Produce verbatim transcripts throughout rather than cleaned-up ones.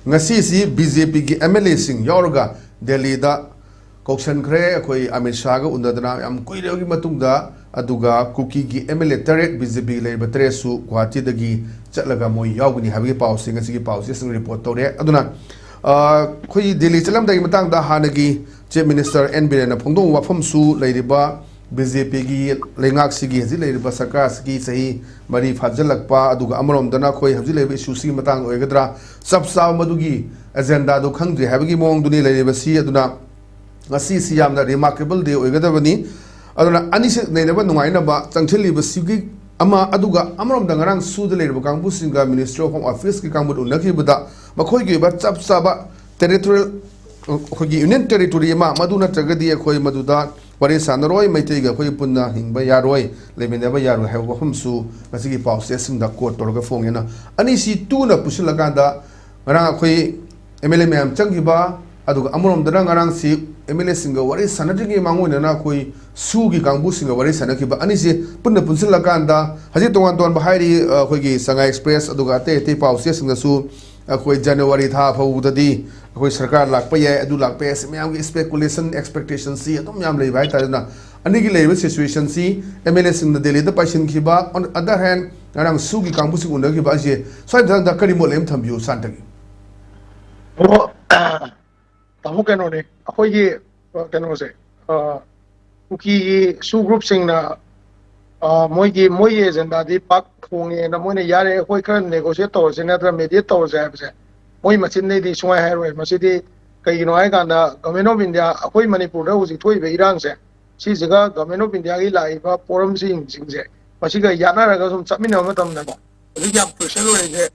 ꯉꯁꯤꯁꯤ B J ꯄꯤꯒꯤ M L ꯑꯦꯁꯤꯡ ꯌꯥꯎꯔꯒ ꯗꯦꯜꯂꯤꯗ ꯀꯧꯁꯟꯈ꯭ꯔꯦ꯫ ꯑꯩꯈꯣꯏ ꯑꯃꯤꯠ ꯁꯥꯍꯒ ꯎꯅꯗꯅ ꯌꯥꯝ ꯀꯨꯏꯔꯕꯒꯤ ꯃꯇꯨꯡꯗ, ꯑꯗꯨꯒ ꯀꯨꯀꯤꯒꯤ ꯑꯦꯝ ꯑꯦꯜ ꯑꯦ ꯇꯔꯦꯠ, ꯕꯤ ꯖꯦ ꯄꯤꯒꯤ ꯂꯩꯔꯤꯕ ꯇꯔꯦꯠꯁꯨ ꯒꯨꯋꯥꯍꯥꯇꯤꯗꯒꯤ ꯆꯠꯂꯒ ꯃꯣꯏ ꯌꯥꯎꯒꯅꯤ ꯍꯥꯏꯕꯒꯤ ꯄꯥꯎꯁꯦ ꯉꯁꯤꯒꯤ ꯄꯥꯎꯆꯦꯁꯤꯡ ꯔꯤꯄꯣꯔꯠ ꯇꯧꯔꯦ꯫ ꯑꯗꯨꯅ, ꯑ, ꯑꯩꯈꯣꯏꯒꯤ ꯗꯦꯜꯂꯤ ꯆꯠꯂꯝꯗꯥꯏꯒꯤ ꯃꯇꯥꯡꯗ ꯍꯥꯟꯅꯒꯤ ꯆꯤꯐ ꯃꯤꯅꯤꯁꯇꯔ ꯑꯦꯟ ꯕꯤꯔꯦꯟꯅ ꯐꯣꯡꯗꯣꯛꯄ ꯋꯥꯐꯝꯁꯨ ꯂꯩꯔꯤꯕ ꯕꯤ ꯖꯦ ꯄꯤꯒꯤ ꯂꯩꯉꯥꯛꯁꯤꯒꯤ ꯍꯧꯖꯤꯛ ꯂꯩꯔꯤꯕ ꯁꯔꯀꯥꯔꯁꯤꯒꯤ ꯆꯍꯤ ꯃꯔꯤ ꯐꯥꯖꯤꯜꯂꯛꯄ, ꯑꯗꯨꯒ ꯑꯃꯔꯣꯝꯗꯅ ꯑꯩꯈꯣꯏ ꯍꯧꯖꯤꯛ ꯂꯩꯔꯤꯕ ꯏꯁꯨꯁꯤꯒꯤ ꯃꯇꯥꯡꯗ ꯑꯣꯏꯒꯗ꯭ꯔꯥ, ꯆꯞ ꯆꯥꯕ ꯃꯗꯨꯒꯤ ꯑꯦꯖꯦꯟꯗꯥꯗꯨ ꯈꯪꯗ꯭ꯔꯤ ꯍꯥꯏꯕꯒꯤ ꯃꯑꯣꯡꯗꯨꯅꯤ ꯂꯩꯔꯤꯕꯁꯤ꯫ ꯑꯗꯨꯅ ꯉꯁꯤꯁꯤ ꯌꯥꯝꯅ remarkable day ꯑꯣꯏꯒꯗꯕꯅꯤ꯫ ꯑꯗꯨꯅ ꯑꯅꯤꯁꯤ ꯅꯩꯅꯕ ꯅꯨꯡꯉꯥꯏꯅꯕ ꯆꯪꯁꯤꯜꯂꯤꯕꯁꯤꯒꯤ ꯑꯃ, ꯑꯗꯨꯒ ꯑꯃꯔꯣꯝꯗ ꯉꯔꯥꯡ ꯁꯨꯗ ꯂꯩꯔꯤꯕ ꯀꯥꯡꯕꯨꯁꯤꯡꯒ Ministry of Home Affairs ꯀꯤ ꯀꯥꯡꯕꯨꯅ ꯎꯅꯈꯤꯕꯗ ꯃꯈꯣꯏꯒꯤ ꯑꯣꯏꯕ ꯆꯞ ꯆꯥꯕ territorial, ꯑꯩꯈꯣꯏꯒꯤ union territory ꯑꯃ, ꯃꯗꯨ ꯅꯠꯇ꯭ꯔꯒꯗꯤ ꯑꯩꯈꯣꯏ ꯃꯗꯨꯗ ꯋꯥꯔꯤ ꯁꯥꯟꯅꯔꯣꯏ, ꯃꯩꯇꯩꯒ ꯑꯩꯈꯣꯏ ꯄꯨꯟꯅ ꯍꯤꯡꯕ ꯌꯥꯔꯣꯏ, ꯂꯩꯃꯤꯟꯅꯕ ꯌꯥꯔꯣꯏ ꯍꯥꯏꯕ ꯋꯥꯐꯝꯁꯨ ꯉꯁꯤꯒꯤ ꯄꯥꯎꯆꯦꯁꯤꯡꯗ quote ꯇꯧꯔꯒ ꯐꯣꯡꯉꯦꯅ꯫ ꯑꯅꯤꯁꯤ ꯇꯨꯅ ꯄꯨꯁꯤꯜꯂꯀꯥꯟꯗ ꯉꯔꯥꯡ ꯑꯩꯈꯣꯏ ꯑꯦꯝ ꯑꯦꯜ ꯑꯦ ꯃꯌꯥꯝ ꯆꯪꯈꯤꯕ, ꯑꯗꯨꯒ ꯑꯃꯔꯣꯝꯗꯅ ꯉꯔꯥꯡꯁꯤ ꯑꯦꯝ ꯑꯦꯜ ꯑꯦꯁꯤꯡꯒ ꯋꯥꯔꯤ ꯁꯥꯟꯅꯗ꯭ꯔꯤꯉꯩ ꯃꯥꯡꯑꯣꯏꯅꯅ ꯑꯩꯈꯣꯏ ꯁꯨꯒꯤ ꯀꯥꯡꯕꯨꯁꯤꯡꯒ ꯋꯥꯔꯤ ꯁꯥꯟꯅꯈꯤꯕ, ꯑꯅꯤꯁꯤ ꯄꯨꯟꯅ ꯄꯨꯟꯁꯤꯜꯂꯀꯥꯟꯗ ꯍꯧꯖꯤꯛ ꯇꯣꯉꯥꯟ ꯇꯣꯉꯥꯟꯕ ꯍꯥꯏꯔꯤ, ꯑ, ꯑꯩꯈꯣꯏꯒꯤ ꯁꯉꯥꯏ ꯑꯦꯛꯁꯄ꯭ꯔꯦꯁ ꯑꯗꯨꯒ ꯑꯇꯩ ꯑꯇꯩ ꯄꯥꯎꯆꯦꯁꯤꯡꯗꯁꯨ ꯑꯩꯈꯣꯏ ꯖꯅꯋꯥꯔꯤ ꯊꯥ ꯐꯥꯎꯕꯗꯗꯤ ꯑꯩꯈꯣꯏ ꯁꯔꯀꯥꯔ ꯂꯥꯛꯄ ꯌꯥꯏ, ꯑꯗꯨ ꯂꯥꯛꯄ ꯌꯥꯏ, ꯁꯤ ꯃꯌꯥꯝꯒꯤ speculation, expectation ꯁꯤ ꯑꯗꯨꯝ ꯌꯥꯝ ꯂꯩꯕ ꯍꯥꯏꯇꯥꯔꯦ꯫ ꯑꯗꯨꯅ ꯑꯅꯤꯒꯤ ꯂꯩꯔꯤꯕ situation ꯁꯤ ꯑꯦꯝ ꯑꯦꯜ ꯑꯦꯁꯤꯡꯅ ꯗꯦꯜꯂꯤꯗ ꯄꯥꯏꯁꯤꯟꯈꯤꯕ, on other hand ꯉꯔꯥꯡ ꯁꯨꯒꯤ ꯀꯥꯡꯕꯨꯁꯤꯡ ꯎꯅꯈꯤꯕ ꯑꯁꯤ ꯁ꯭ꯋꯥꯏ ꯃꯇꯥꯡꯗ ꯀꯔꯤ ꯃꯣꯠ ꯂꯩ ꯑꯃ ꯊꯝꯕꯤꯌꯨ ꯁꯥꯟꯇꯒꯤ꯫ ꯑꯣ, ꯇꯥꯃꯣ, ꯀꯩꯅꯣꯅꯦ, ꯑꯩꯈꯣꯏꯒꯤ, ꯑ, ꯀꯩꯅꯣꯁꯦ, ꯑ, ꯀꯨꯀꯤꯒꯤ ꯁꯨ ꯒ꯭ꯔꯨꯞꯁꯤꯡꯅ, ꯑ, ꯃꯣꯏꯒꯤ, ꯃꯣꯏꯒꯤ ꯑꯦꯖꯦꯟꯗꯥꯗꯤ ꯄꯥꯛ ꯐꯣꯡꯉꯦꯅ ꯃꯣꯏꯅ, "ꯌꯥꯔꯦ, ꯑꯩꯈꯣꯏ ꯈꯔ ꯅꯦꯒꯣꯁꯤꯌꯦꯠ ꯇꯧꯔꯁꯦ, ꯅꯠꯇ꯭ꯔ ꯃꯦꯗꯤꯌꯦꯠ ꯇꯧꯔꯁꯦ" ꯍꯥꯏꯕꯁꯦ ꯃꯣꯏ ꯃꯆꯤꯟꯗꯩꯗꯤ ꯁꯨꯡꯍꯥꯏ ꯍꯥꯏꯔꯣꯏ꯫ ꯃꯁꯤꯗꯤ ꯀꯩꯒꯤꯅꯣ ꯍꯥꯏꯀꯥꯟꯗ, Government of India, ꯑꯩꯈꯣꯏ ꯃꯅꯤꯄꯨꯔꯗ ꯍꯧꯖꯤꯛ ꯊꯣꯛꯏꯕ ꯏꯔꯥꯡꯁꯦ, ꯁꯤꯁꯤꯒ Government of Indiaꯒꯤ ꯂꯥꯛꯏꯕ ꯄꯣꯔꯝꯁꯤꯡꯁꯤꯡꯁꯦ, ꯃꯁꯤꯒ ꯌꯥꯅꯔꯒ ꯁꯨꯝ ꯆꯠꯃꯤꯟꯅꯕ ꯃꯇꯝꯗꯀꯣ, ꯍꯧꯖꯤꯛ ꯌꯥꯝ crucial ꯑꯣꯏꯔꯤꯁꯦ,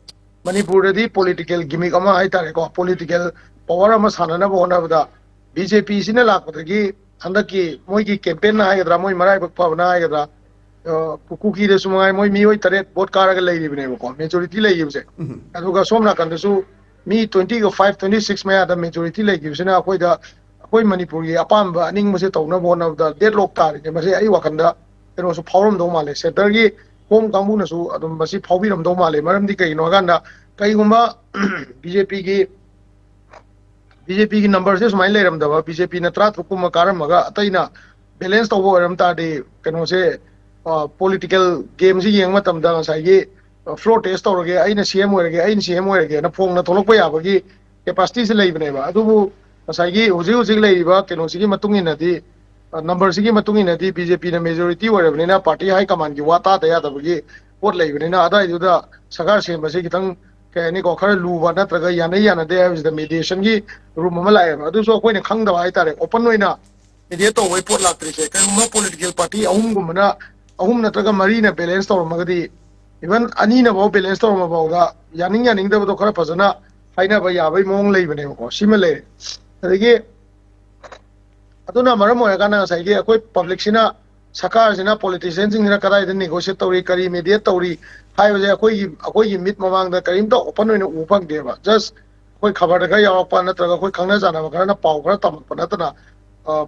ꯃꯅꯤꯄꯨꯔꯗꯗꯤ political gimmick ꯑꯃ ꯍꯥꯏꯇꯥꯔꯦꯀꯣ, political power ꯑꯃ ꯁꯥꯟꯅꯅꯕ ꯍꯣꯠꯅꯕꯗ ꯕꯤ ꯖꯦ ꯄꯤꯁꯤꯅ ꯂꯥꯛꯄꯗꯒꯤ ꯍꯟꯗꯛꯀꯤ ꯃꯣꯏꯒꯤ campaignꯅ ꯍꯥꯏꯒꯗ꯭ꯔꯥ, ꯃꯣꯏ ꯃꯔꯥꯏꯕꯛ ꯐꯕꯅ ꯍꯥꯏꯒꯗ꯭ꯔꯥ, ꯑ, ꯀꯨ-, ꯀꯨꯀꯤꯗꯁꯨ ꯃꯉꯥꯏ ꯃꯣꯏ ꯃꯤꯑꯣꯏ ꯇꯔꯦꯠ ꯚꯣꯠ ꯀꯥꯔꯒ ꯂꯩꯔꯤꯕꯅꯦꯕꯀꯣ, majority ꯂꯩꯈꯤꯕꯁꯦ꯫ ꯎꯝ꯫ ꯑꯗꯨꯒ ꯁꯣꯝ ꯅꯥꯀꯟꯗꯁꯨ ꯃꯤ twenty ꯒ five, twenty six ꯃꯌꯥꯗ majority ꯂꯩꯈꯤꯕꯁꯤꯅ ꯑꯩꯈꯣꯏꯗ, ꯑꯩꯈꯣꯏ ꯃꯅꯤꯄꯨꯔꯒꯤ ꯑꯄꯥꯝꯕ ꯑꯅꯤꯡꯕꯁꯦ ꯇꯧꯅꯕ ꯍꯣꯠꯅꯕꯗ deadlock ꯇꯥꯔꯤꯁꯦ, ꯃꯁꯤ ꯑꯩ ꯋꯥꯈꯜꯗ ꯀꯩꯅꯣꯁꯨ ꯐꯥꯎꯔꯝꯗꯧ ꯃꯥꯜꯂꯦ, centreꯒꯤ ꯍꯣꯝ ꯀꯥꯡꯕꯨꯅꯁꯨ ꯑꯗꯨꯝ ꯃꯁꯤ ꯐꯥꯎꯕꯤꯔꯝꯗꯧ ꯃꯥꯜꯂꯦ꯫ ꯃꯔꯝꯗꯤ ꯀꯩꯒꯤꯅꯣ ꯍꯥꯏꯀꯥꯟꯗ ꯀꯩꯒꯨꯝꯕ ꯕꯤ ꯖꯦ ꯄꯤꯒꯤ ꯕꯤ ꯖꯦ ꯄꯤꯒꯤ ꯅꯝꯕꯔꯁꯦ ꯁꯨꯃꯥꯏꯅ ꯂꯩꯔꯝꯗꯕ, ꯕꯤ ꯖꯦ ꯄꯤꯅ ꯇꯔꯥ ꯇꯔꯨꯛ ꯀꯨꯝꯕ ꯀꯥꯔꯝꯃꯒ ꯑꯇꯩꯅ ꯕꯦꯂꯦꯟꯁ ꯇꯧꯕ ꯑꯣꯏꯔꯝ ꯇꯥꯔꯗꯤ, ꯀꯩꯅꯣꯁꯦ, ꯄꯣꯂꯤꯇꯤꯀꯦꯜ ꯒꯦꯝꯁꯤ ꯌꯦꯡꯕ ꯃꯇꯝꯗ ꯉꯁꯥꯏꯒꯤ ꯐ꯭ꯂꯣꯔ ꯇꯦꯁ ꯇꯧꯔꯒꯦ, ꯑꯩꯅ ꯁꯤ ꯑꯦꯝ ꯑꯣꯏꯔꯒꯦ, ꯑꯩꯅ ꯁꯤ ꯑꯦꯝ ꯑꯣꯏꯔꯒꯦꯅ ꯐꯣꯡꯅ ꯊꯣꯛꯂꯛꯄ ꯌꯥꯕꯒꯤ ꯀꯦꯄꯥꯁꯤꯇꯤꯁꯦ ꯂꯩꯕꯅꯦꯕ꯫ ꯑꯗꯨꯕꯨ ꯉꯁꯥꯏꯒꯤ ꯍꯧꯖꯤꯛ ꯍꯧꯖꯤꯛ ꯂꯩꯔꯤꯕ ꯀꯩꯅꯣꯁꯤꯒꯤ ꯃꯇꯨꯡ ꯏꯟꯅꯗꯤ, ꯅꯝꯕꯔꯁꯤꯒꯤ ꯃꯇꯨꯡ ꯏꯟꯅꯗꯤ ꯕꯤ ꯖꯦ ꯄꯤꯅ ꯃꯦꯖꯣꯔꯤꯇꯤ ꯑꯣꯏꯔꯕꯅꯤꯅ, ꯄꯥꯔꯇꯤ ꯍꯥꯏ ꯀꯃꯥꯟꯒꯤ ꯋꯥ ꯇꯥꯗ ꯌꯥꯗꯕꯒꯤ ꯄꯣꯠ ꯂꯩꯕꯅꯤꯅ, ꯑꯗꯥꯏꯗꯨꯗ ꯁꯔꯀꯥꯔ ꯁꯦꯝꯕꯁꯤ ꯈꯤꯇꯪ, ꯀꯩ ꯍꯥꯏꯅꯤꯀꯣ, ꯈꯔ ꯂꯨꯕ ꯅꯠꯇ꯭ꯔꯒ ꯌꯥꯅꯩ ꯌꯥꯅꯗꯦ ꯍꯥꯏꯕꯁꯤꯗ ꯃꯦꯗꯤꯌꯦꯁꯟꯒꯤ ꯔꯨꯝ ꯑꯃ ꯂꯥꯛꯑꯦꯕ꯫ ꯑꯗꯨꯁꯨ ꯑꯩꯈꯣꯏꯅ ꯈꯪꯗꯕ ꯍꯥꯏꯇꯥꯔꯦ, ꯑꯣꯄꯟ ꯑꯣꯏꯅ ꯃꯦꯗꯤꯌꯦꯠ ꯇꯧꯕꯒꯤ ꯄꯣꯠ ꯂꯥꯛꯇ꯭ꯔꯤꯁꯦ꯫ ꯀꯔꯤꯒꯨꯝꯕ ꯄꯣꯂꯤꯇꯤꯀꯦꯜ ꯄꯥꯔꯇꯤ ꯑꯍꯨꯝꯒꯨꯝꯕꯅ, ꯑꯍꯨꯝ ꯅꯠꯇ꯭ꯔꯒ ꯃꯔꯤꯅ ꯕꯦꯂꯦꯟꯁ ꯇꯧꯔꯝꯃꯒꯗꯤ, ꯏꯚꯟ ꯑꯅꯤꯅꯐꯥꯎ ꯕꯦꯂꯦꯟꯁ ꯇꯧꯔꯝꯃꯐꯥꯎꯗ ꯌꯥꯅꯤꯡ ꯌꯥꯅꯤꯡꯗꯕꯗꯣ ꯈꯔ ꯐꯖꯅ ꯍꯥꯏꯅꯕ ꯌꯥꯕꯒꯤ ꯃꯑꯣꯡ ꯂꯩꯕꯅꯦꯕꯀꯣ꯫ ꯁꯤꯃ ꯂꯩꯔꯦ꯫ ꯑꯗꯒꯤ ꯑꯗꯨꯅ ꯃꯔꯝ ꯑꯣꯏꯔꯀꯥꯟꯗ ꯉꯁꯥꯏꯒꯤ ꯑꯩꯈꯣꯏ ꯄꯕ꯭ꯂꯤꯛꯁꯤꯅ, ꯁꯔꯀꯥꯔꯁꯤꯅ, ꯄꯣꯂꯤꯇꯤꯁꯤꯌꯥꯟꯁꯤꯡꯁꯤꯅ ꯀꯗꯥꯏꯗ ꯅꯦꯒꯣꯁꯤꯌꯦꯠ ꯇꯧꯔꯤ, ꯀꯔꯤ ꯃꯦꯗꯤꯌꯦꯠ ꯇꯧꯔꯤ ꯍꯥꯏꯕꯁꯦ ꯑꯩꯈꯣꯏꯒꯤ, ꯑꯩꯈꯣꯏꯒꯤ ꯃꯤꯠ ꯃꯃꯥꯡꯗ ꯀꯔꯤꯝꯇ ꯑꯣꯄꯟ ꯑꯣꯏꯅ ꯎꯕ ꯐꯪꯗꯦꯕ꯫ ꯖꯁ ꯑꯩꯈꯣꯏ ꯈꯕꯔꯗ ꯈꯔ ꯌꯥꯎꯔꯛꯄ ꯅꯠꯇ꯭ꯔꯒ ꯑꯩꯈꯣꯏ ꯈꯪꯅ ꯆꯥꯟꯅꯕ ꯈꯔꯅ ꯄꯥꯎ ꯈꯔ ꯇꯝꯃꯛꯄ ꯅꯠꯇꯅ,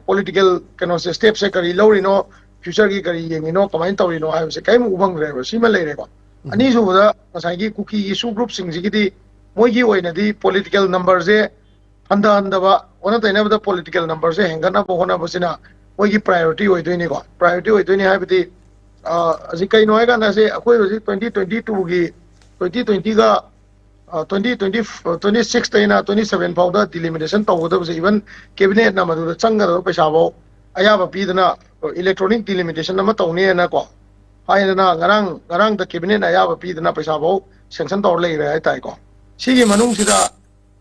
ꯄꯣꯂꯤꯇꯤꯀꯦꯜ ꯀꯩꯅꯣꯁꯦ, ꯁ꯭ꯇꯦꯞꯁꯦ ꯀꯔꯤ ꯂꯧꯔꯤꯅꯣ, ꯐ꯭ꯌꯨꯆꯔꯒꯤ ꯀꯔꯤ ꯌꯦꯡꯉꯤꯅꯣ, ꯀꯃꯥꯏꯅ ꯇꯧꯔꯤꯅꯣ ꯍꯥꯏꯕꯁꯦ ꯀꯔꯤꯝ ꯎꯕ ꯐꯪꯗ꯭ꯔꯦꯕ꯫ ꯁꯤꯃ ꯂꯩꯔꯦꯀꯣ꯫ ꯑꯅꯤꯁꯨꯕꯗ ꯉꯁꯥꯏꯒꯤ ꯀꯨꯀꯤꯒꯤ ꯏꯁꯨ ꯒ꯭ꯔꯨꯞꯁꯤꯡꯁꯤꯒꯤꯗꯤ ꯃꯣꯏꯒꯤ ꯑꯣꯏꯅꯗꯤ ꯄꯣꯂꯤꯇꯤꯀꯦꯜ ꯅꯝꯕꯔꯁꯦ ꯍꯟꯊꯍꯟꯗꯕ, ꯑꯣꯟꯅ ꯇꯩꯅꯕꯗ ꯄꯣꯂꯤꯇꯤꯀꯦꯜ ꯅꯝꯕꯔꯁꯦ ꯍꯦꯟꯒꯠꯅꯕ ꯍꯣꯠꯅꯕꯁꯤꯅ ꯃꯣꯏꯒꯤ ꯄ꯭ꯔꯥꯏꯌꯣꯔꯤꯇꯤ ꯑꯣꯏꯗꯣꯏꯅꯤꯀꯣ꯫ ꯄ꯭ꯔꯥꯏꯌꯣꯔꯤꯇꯤ ꯑꯣꯏꯗꯣꯏꯅꯤ ꯍꯥꯏꯕꯗꯤ, ꯑ, ꯍꯧꯖꯤꯛ ꯀꯩꯅꯣ ꯍꯥꯏꯀꯥꯟꯗ ꯁꯦ, ꯑꯩꯈꯣꯏ ꯍꯧꯖꯤꯛ ꯇ꯭ꯋꯦꯟꯇꯤ ꯇ꯭ꯋꯦꯟꯇꯤ ꯇꯨꯒꯤ, ꯇ꯭ꯋꯦꯟꯇꯤ ꯇ꯭ꯋꯦꯟꯇꯤꯒ, ꯇ꯭ꯋꯦꯟꯇꯤ ꯇ꯭ꯋꯦꯟꯇꯤ, ꯇ꯭ꯋꯦꯟꯇꯤ ꯁꯤꯛꯁꯇꯩꯅ ꯇ꯭ꯋꯦꯟꯇꯤ ꯁꯚꯦꯟ ꯐꯥꯎꯗ ꯗꯤꯂꯤꯃꯤꯇꯦꯁꯟ ꯇꯧꯒꯗꯕꯁꯦ, ꯏꯚꯟ ꯀꯦꯕꯤꯅꯦꯠꯅ ꯃꯗꯨꯗ ꯆꯪꯒꯗꯕ ꯄꯩꯁꯥꯐꯥꯎ ꯑꯌꯥꯕ ꯄꯤꯗꯅ, ꯏꯂꯦꯛꯇ꯭ꯔꯣꯅꯤꯛ ꯗꯤꯂꯤꯃꯤꯇꯦꯁꯟ ꯑꯃ ꯇꯧꯅꯦꯅꯀꯣ ꯍꯥꯏꯗꯅ, ꯉꯔꯥꯡ, ꯉꯔꯥꯡꯗ ꯀꯦꯕꯤꯅꯦꯠꯅ ꯑꯌꯥꯕ ꯄꯤꯗꯅ ꯄꯩꯁꯥꯐꯥꯎ ꯁꯦꯡꯁꯟ ꯇꯧꯔ ꯂꯩꯈ꯭ꯔꯦ ꯍꯥꯏꯇꯥꯔꯦꯀꯣ꯫ ꯁꯤꯒꯤ ꯃꯅꯨꯡꯁꯤꯗ,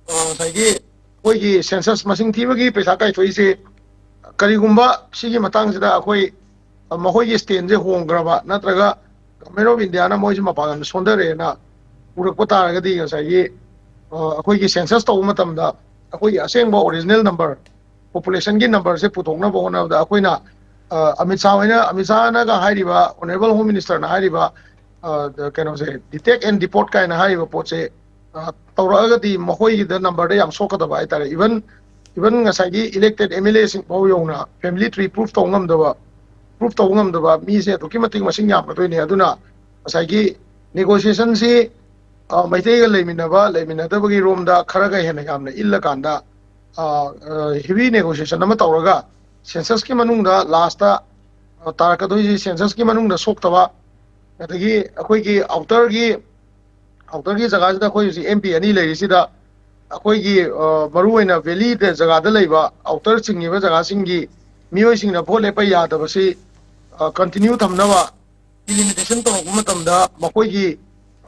ꯑ, ꯉꯁꯥꯏꯒꯤ ꯑꯩꯈꯣꯏꯒꯤ ꯁꯦꯟꯁꯁ ꯃꯁꯤꯡ ꯊꯤꯕꯒꯤ ꯄꯩꯁꯥ ꯀꯥꯏꯊꯣꯛꯏꯁꯦ, ꯀꯔꯤꯒꯨꯝꯕ ꯁꯤꯒꯤ ꯃꯇꯥꯡꯁꯤꯗ ꯑꯩꯈꯣꯏ, ꯑ, ꯃꯈꯣꯏꯒꯤ ꯁ꯭ꯇꯦꯟꯁꯦ ꯍꯣꯡꯈ꯭ꯔꯕ ꯅꯠꯇ꯭ꯔꯒ ꯒꯚꯔꯟꯃꯦꯟ ꯑꯣꯐ ꯏꯟꯗꯤꯌꯥꯅ ꯃꯣꯏꯁꯦ ꯃꯄꯥꯟ ꯂꯝꯗ ꯁꯣꯟꯊꯔꯦꯅ ꯎꯔꯛꯄ ꯇꯥꯔꯒꯗꯤ, ꯉꯁꯥꯏꯒꯤ, ꯑ, ꯑꯩꯈꯣꯏꯒꯤ ꯁꯦꯟꯁꯁ ꯇꯧꯕ ꯃꯇꯝꯗ ꯑꯩꯈꯣꯏꯒꯤ ꯑꯁꯦꯡꯕ ꯑꯣꯔꯤꯖꯤꯅꯦꯜ ꯅꯝꯕꯔ, ꯄꯣꯄꯨꯂꯦꯁꯟꯒꯤ ꯅꯝꯕꯔꯁꯦ ꯄꯨꯊꯣꯛꯅꯕ ꯍꯣꯠꯅꯕꯗ ꯑꯩꯈꯣꯏꯅ, ꯑ, ꯑꯃꯤꯠ ꯁꯥꯍ ꯍꯣꯏꯅ, ꯑꯃꯤꯠ ꯁꯥꯍꯅꯒ ꯍꯥꯏꯔꯤꯕ, ꯑꯣꯅꯔꯦꯕꯜ ꯍꯣꯝ ꯃꯤꯅꯤꯁꯇꯔꯅ ꯍꯥꯏꯔꯤꯕ, ꯑ, ꯀꯩꯅꯣꯁꯦ, ꯗꯤꯇꯦꯛ ꯑꯦꯟ ꯗꯤꯄꯣꯔꯠ ꯀꯥꯏꯅ ꯍꯥꯏꯔꯤꯕ ꯄꯣꯠꯁꯦ, ꯑ, ꯇꯧꯔꯛꯑꯒꯗꯤ ꯃꯈꯣꯏꯒꯤꯗ ꯅꯝꯕꯔꯗ ꯌꯥꯝ ꯁꯣꯛꯀꯗꯕ ꯍꯥꯏꯇꯥꯔꯦ꯫ ꯏꯚꯟ, ꯏꯚꯟ ꯉꯁꯥꯏꯒꯤ ꯏꯂꯦꯛꯇꯦꯠ ꯑꯦꯝ ꯑꯦꯜ ꯑꯦꯁꯤꯡ ꯐꯥꯎ ꯌꯧꯅ ꯐꯦꯃꯤꯂꯤ ꯇ꯭ꯔꯤ ꯄ꯭ꯔꯨꯐ ꯇꯧꯕ ꯉꯝꯗꯕ, ꯄ꯭ꯔꯨꯐ ꯇꯧꯕ ꯉꯝꯗꯕ ꯃꯤꯁꯦ ꯑꯗꯨꯛꯀꯤ ꯃꯇꯤꯛ ꯃꯁꯤꯡ ꯌꯥꯝꯒꯗꯣꯏꯅꯦ꯫ ꯑꯗꯨꯅ ꯉꯁꯥꯏꯒꯤ ꯅꯦꯒꯣꯁꯤꯌꯦꯁꯟꯁꯤ ꯑ, ꯃꯩꯇꯩꯒ ꯂꯩꯃꯤꯟꯅꯕ ꯂꯩꯃꯤꯟꯅꯗꯕꯒꯤ ꯔꯣꯝꯗ ꯈꯔꯒ ꯍꯦꯟꯅ ꯌꯥꯝꯅ ꯏꯜꯂꯀꯥꯟꯗ, ꯑ, ꯑ, heavy negotiation ꯑꯃ ꯇꯧꯔꯒ, census ꯀꯤ ꯃꯅꯨꯡꯗ last ꯇ, ꯑ, ꯇꯥꯔꯛꯀꯗꯣꯏꯁꯤ census ꯀꯤ ꯃꯅꯨꯡꯗ ꯁꯣꯛꯇꯕ, ꯑꯗꯒꯤ ꯑꯩꯈꯣꯏꯒꯤ outer ꯒꯤ, outer ꯒꯤ ꯖꯒꯥꯁꯤꯗ ꯑꯩꯈꯣꯏ ꯍꯧꯖꯤꯛ M P ꯑꯅꯤ ꯂꯩꯔꯤꯁꯤꯗ, ꯑꯩꯈꯣꯏꯒꯤ, ꯑ, ꯃꯔꯨꯑꯣꯏꯅ valley ꯗ ꯖꯒꯥꯗ ꯂꯩꯕ outer ꯆꯤꯡꯉꯤꯕ ꯖꯒꯥꯁꯤꯡꯒꯤ ꯃꯤꯑꯣꯏꯁꯤꯡꯅ ꯚꯣꯠ ꯂꯦꯞꯄ ꯌꯥꯗꯕꯁꯤ, ꯑ, continue ꯊꯝꯅꯕ delimitation ꯇꯧꯔꯛꯄ ꯃꯇꯝꯗ ꯃꯈꯣꯏꯒꯤ,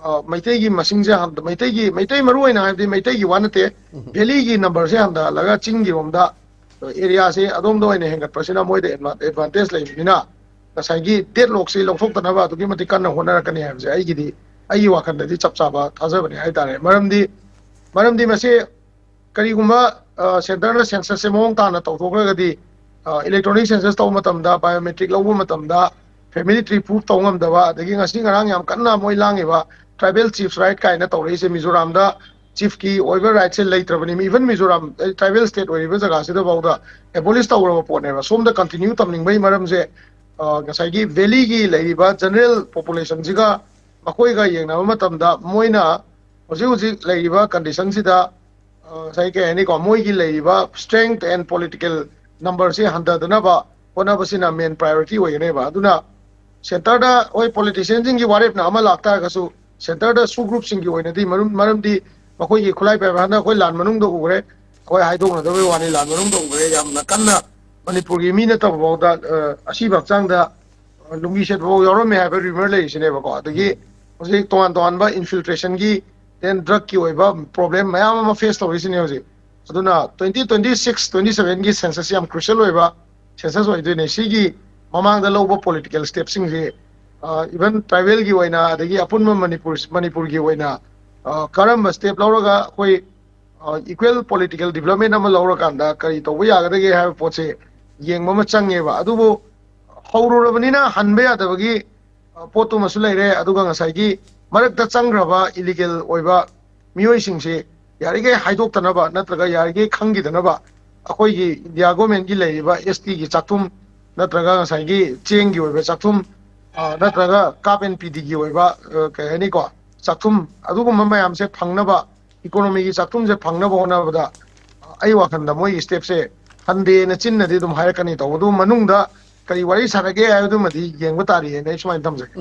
ꯑ, ꯃꯩꯇꯩꯒꯤ ꯃꯁꯤꯡꯁꯦ ꯍꯟ-, ꯃꯩꯇꯩꯒꯤ, ꯃꯩꯇꯩ ꯃꯔꯨꯑꯣꯏꯅ ꯍꯥꯏꯕꯗꯤ ꯃꯩꯇꯩꯒꯤ ꯋꯥ ꯅꯠꯇꯦ, valley ꯒꯤ number ꯁꯦ ꯍꯟꯊꯍꯜꯂꯒ ꯆꯤꯡꯒꯤꯔꯣꯝꯗ, ꯑ, area ꯁꯦ ꯑꯗꯣꯝꯗ ꯑꯣꯏꯅ ꯍꯦꯟꯒꯠꯄꯁꯤꯅ ꯃꯣꯏꯗ adva-, advantage ꯂꯩꯕꯅꯤꯅ, ꯉꯁꯥꯏꯒꯤ deadlock ꯁꯤ ꯂꯧꯊꯣꯛꯇꯅꯕ ꯑꯗꯨꯛꯀꯤ ꯃꯇꯤꯛ ꯀꯟꯅ ꯍꯣꯠꯅꯔꯛꯀꯅꯤ ꯍꯥꯏꯕꯁꯦ ꯑꯩꯒꯤꯗꯤ, ꯑꯩꯒꯤ ꯋꯥꯈꯜꯗꯗꯤ ꯆꯞ ꯆꯥꯕ ꯊꯥꯖꯕꯅꯤ ꯍꯥꯏꯇꯥꯔꯦ꯫ ꯃꯔꯝꯗꯤ, ꯃꯔꯝꯗꯤ ꯃꯁꯤ ꯀꯔꯤꯒꯨꯝꯕ, ꯑ, centre ꯅ census ꯁꯦ ꯃꯑꯣꯡ ꯇꯥꯅ ꯇꯧꯊꯣꯛꯈ꯭ꯔꯒꯗꯤ, ꯑ, electronic census ꯇꯧꯕ ꯃꯇꯝꯗ, biometric ꯂꯧꯕ ꯃꯇꯝꯗ, family tree proof ꯇꯧ ꯉꯝꯗꯕ, ꯑꯗꯒꯤ ꯉꯁꯤ ꯉꯔꯥꯡ ꯌꯥꯝ ꯀꯟꯅ ꯃꯣꯏ ꯂꯥꯡꯉꯤꯕ tribal chiefs right ꯀꯥꯏꯅ ꯇꯧꯔꯛꯏꯁꯦ, ꯃꯤꯖꯣꯔꯥꯝꯗ chief ꯀꯤ ꯑꯣꯏꯕ right ꯁꯦ ꯂꯩꯇ꯭ꯔꯕꯅꯤ꯫ Even ꯃꯤꯖꯣꯔꯥꯝ, ꯑ, tribal state ꯑꯣꯏꯔꯤꯕ ꯖꯒꯥꯁꯤꯗꯐꯥꯎꯗ abolish ꯇꯧꯔꯕ ꯄꯣꯠꯅꯦꯕ꯫ ꯁꯣꯝꯗ continue ꯇꯝꯅꯤꯡꯕꯒꯤ ꯃꯔꯝꯁꯦ, ꯑ, ꯉꯁꯥꯏꯒꯤ valley ꯒꯤ ꯂꯩꯔꯤꯕ general population ꯁꯤꯒ ꯃꯈꯣꯏꯒ ꯌꯦꯡꯅꯕ ꯃꯇꯝꯗ, ꯃꯣꯏꯅ ꯍꯧꯖꯤꯛ ꯍꯧꯖꯤꯛ ꯂꯩꯔꯤꯕ condition ꯁꯤꯗ, ꯑ, ꯉꯁꯥꯏ ꯀꯩ ꯍꯥꯏꯅꯤꯀꯣ, ꯃꯣꯏꯒꯤ ꯂꯩꯔꯤꯕ strength and political number ꯁꯤ ꯍꯟꯊꯗꯅꯕ ꯍꯣꯠꯅꯕꯁꯤꯅ main priority ꯑꯣꯏꯒꯅꯦꯕ꯫ ꯑꯗꯨꯅ centre ꯗ, ꯍꯣꯏ, politician ꯁꯤꯡꯒꯤ ꯋꯥꯔꯦꯞꯅ ꯑꯃ ꯂꯥꯛꯇꯥꯔꯒꯁꯨ, centre ꯗ sub group ꯁꯤꯡꯒꯤ ꯑꯣꯏꯅꯗꯤ ꯃꯔꯝ-, ꯃꯔꯝꯗꯤ ꯃꯈꯣꯏꯒꯤ ꯈꯨꯠꯂꯥꯏ ꯄꯥꯏꯕ ꯍꯟꯗꯛ ꯑꯩꯈꯣꯏ ꯂꯥꯟ ꯃꯅꯨꯡꯗ ꯎꯈ꯭ꯔꯦ, ꯑꯩꯈꯣꯏ ꯍꯥꯏꯗꯣꯛꯅꯗꯕꯩ ꯋꯥꯅꯤ, ꯂꯥꯟ ꯃꯅꯨꯡꯗ ꯎꯈ꯭ꯔꯦ, ꯌꯥꯝꯅ ꯀꯟꯅ ꯃꯅꯤꯄꯨꯔꯒꯤ ꯃꯤ ꯅꯠꯇꯕ ꯐꯥꯎꯗ, ꯑ, ꯑꯁꯤꯕ ꯍꯛꯆꯥꯡꯗ, ꯑ, ꯂꯨꯡꯒꯤ ꯁꯦꯠꯄ ꯐꯥꯎ ꯌꯥꯎꯔꯝꯃꯦ ꯍꯥꯏꯕ rumor ꯂꯩꯔꯤꯁꯤꯅꯦꯕꯀꯣ꯫ ꯑꯗꯒꯤ ꯍꯧꯖꯤꯛ ꯇꯣꯉꯥꯟ ꯇꯣꯉꯥꯟꯕ infiltration ꯒꯤ, then drug ꯀꯤ ꯑꯣꯏꯕ problem ꯃꯌꯥꯝ ꯑꯃ face ꯇꯧꯔꯤꯁꯤꯅꯦ ꯍꯧꯖꯤꯛ꯫ ꯑꯗꯨꯅ twenty twenty six, twenty seven ꯒꯤ census ꯁꯤ ꯌꯥꯝ crucial ꯑꯣꯏꯕ census ꯑꯣꯏꯗꯣꯏꯅꯦ꯫ ꯁꯤꯒꯤ ꯃꯃꯥꯡꯗ ꯂꯧꯕ political step ꯁꯤꯡꯁꯤ, ꯑ, even tribal ꯒꯤ ꯑꯣꯏꯅ, ꯑꯗꯒꯤ ꯑꯄꯨꯟꯕ ꯃꯅꯤꯄꯨꯔ, ꯃꯅꯤꯄꯨꯔꯒꯤ ꯑꯣꯏꯅ, ꯑ, ꯀꯔꯝꯕ step ꯂꯧꯔꯒ ꯑꯩꯈꯣꯏ, ꯑ, equal political development ꯑꯃ ꯂꯧꯔꯀꯥꯟꯗ ꯀꯔꯤ ꯇꯧꯕ ꯌꯥꯒꯗꯒꯦ ꯍꯥꯏꯕ ꯄꯣꯠꯁꯦ ꯌꯦꯡꯕ ꯑꯃ ꯆꯪꯉꯦꯕ꯫ ꯑꯗꯨꯕꯨ ꯍꯧꯔꯨꯔꯕꯅꯤꯅ ꯍꯟꯕ ꯌꯥꯗꯕꯒꯤ, ꯑ, ꯄꯣꯠꯇꯨꯃꯁꯨ ꯂꯩꯔꯦ꯫ ꯑꯗꯨꯒ ꯉꯁꯥꯏꯒꯤ ꯃꯔꯛꯇ ꯆꯪꯈ꯭ꯔꯕ illegal ꯑꯣꯏꯕ ꯃꯤꯑꯣꯏꯁꯤꯡꯁꯤ ꯌꯥꯔꯤꯈꯩ ꯍꯥꯏꯗꯣꯛꯇꯅꯕ ꯅꯠꯇ꯭ꯔꯒ ꯌꯥꯔꯤꯈꯩ ꯈꯪꯈꯤꯗꯅꯕ, ꯑꯩꯈꯣꯏꯒꯤ India government ꯀꯤ ꯂꯩꯔꯤꯕ S T ꯒꯤ ꯆꯥꯛꯊꯨꯝ ꯅꯠꯇ꯭ꯔꯒ ꯉꯁꯥꯏꯒꯤ ꯆꯦꯡꯒꯤ ꯑꯣꯏꯕ ꯆꯥꯛꯊꯨꯝ, ꯑ, ꯅꯠꯇ꯭ꯔꯒ CAAP and P D ꯒꯤ ꯑꯣꯏꯕ, ꯑ, ꯀꯩ ꯍꯥꯏꯅꯤꯀꯣ, ꯆꯥꯛꯊꯨꯝ, ꯑꯗꯨꯒꯨꯝꯕ ꯃꯌꯥꯝꯁꯦ ꯐꯪꯅꯕ, ꯏꯀꯣꯅꯣꯃꯤꯒꯤ ꯆꯥꯛꯊꯨꯝꯁꯦ ꯐꯪꯅꯕ ꯍꯣꯠꯅꯕꯗ ꯑꯩ ꯋꯥꯈꯜꯗ ꯃꯣꯏꯒꯤ ꯁ꯭ꯇꯦꯞꯁꯦ ꯍꯟꯗꯦꯅ ꯆꯤꯟꯅꯗꯤ ꯑꯗꯨꯝ ꯍꯥꯏꯔꯛꯀꯅꯤ꯫ ꯇꯧꯕ ꯑꯗꯨ ꯃꯅꯨꯡꯗ ꯀꯔꯤ ꯋꯥꯔꯤ ꯁꯥꯔꯒꯦ ꯍꯥꯏꯕꯗꯨꯃꯗꯤ ꯌꯦꯡꯕ ꯇꯥꯔꯤꯑꯅ ꯑꯩ ꯁꯨꯃꯥꯏꯅ ꯊꯝꯖꯒꯦ꯫